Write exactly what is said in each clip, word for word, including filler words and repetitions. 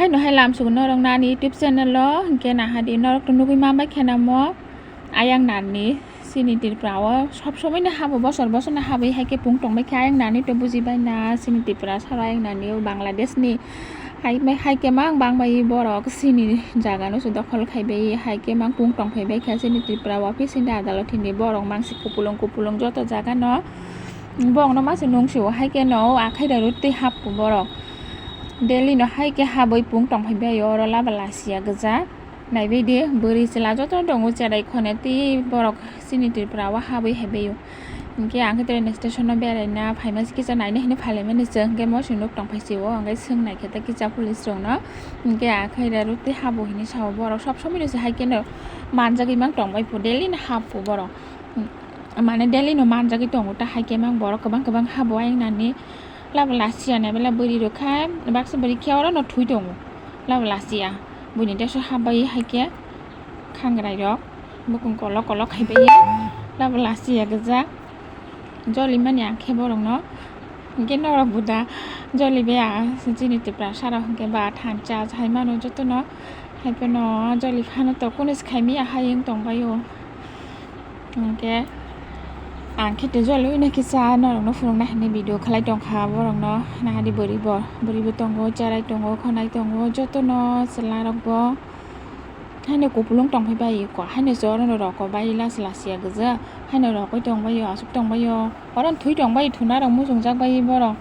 Haino hai lamsugo norok nani YouTube channel o, hinkhe nahadi norok to nugwi manbai khe namo ayang nani chini Tripura o sob somoi no habo, bosor bosor no habwi hai khe pung tongbai khe ayang nani to bujibai na chini Tripura saro ayang nani o Bangladesh ni hai, hai khe mang bangbai borok chini jaga no se dokhol khaibai hai khe mang pung tongphaibai khe chini Tripura o office hindi adalot hindi borok mangsi kupulung kupulung joto jaga no borok no mangsi nungsio hai khe no akhai rw tei happo borok. Delhi no hai khe habwi pung tongphaibai oro laba lasiya gwja. Naibai di, bwrwi chwla joto tongo cherai khone tei borok chini Tripura o habwi haibai o. Hinkhe ang khe train station o beraina phaima se kisa naina hinwi phailaimani chwng, hinkhe mosong nuk tongphai se o, hinkhe swng naikhe ta kisa police rokno. Hinkhe akhai rw tei habo hinwi sao, borok sob somoi no se hai kheno manjagwi mang tongbai pho, daily no happo borok. Mane daily no manjagwi tongo ta hai khe mang borok kwbang kwbang habo ayang nani. Labo lasiya nai bela bwrwi rok kha, baksa bwrwi khe oro no thwi tongo. Labo lasiya, buini deso habwi hai khe khangrai rok bukung kolok kolok khaibai labo lasiya gwja. Joli mani ang khe borok no, hinkhe norok bo da joli bai ang chini Tripura sara hinkhe ba thansa hai mano joto no, hai phano joli phano to kunu se khaimya hai wng tongbai o. Hinkhe ang khe tei jolwi no kisa norokno phunukna hinwi video khlai tongkha borokno. Nahadi bwrwi bo, bwrwi bo tongo, cherai tongo, khwnai tongo, jotono chwla rok bo haino kupulung tongphai bai kho, haino se oro no roko bai lasi lasiya gwja, haino rokoi tongbai o, aswk tongbai o, oro no thwi tongbai o, thuna rok muchungjak bai borok,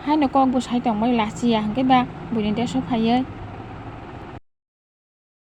haino kok bo sai tongbai o lasiya, hinkhe ba buini deso phaiwi.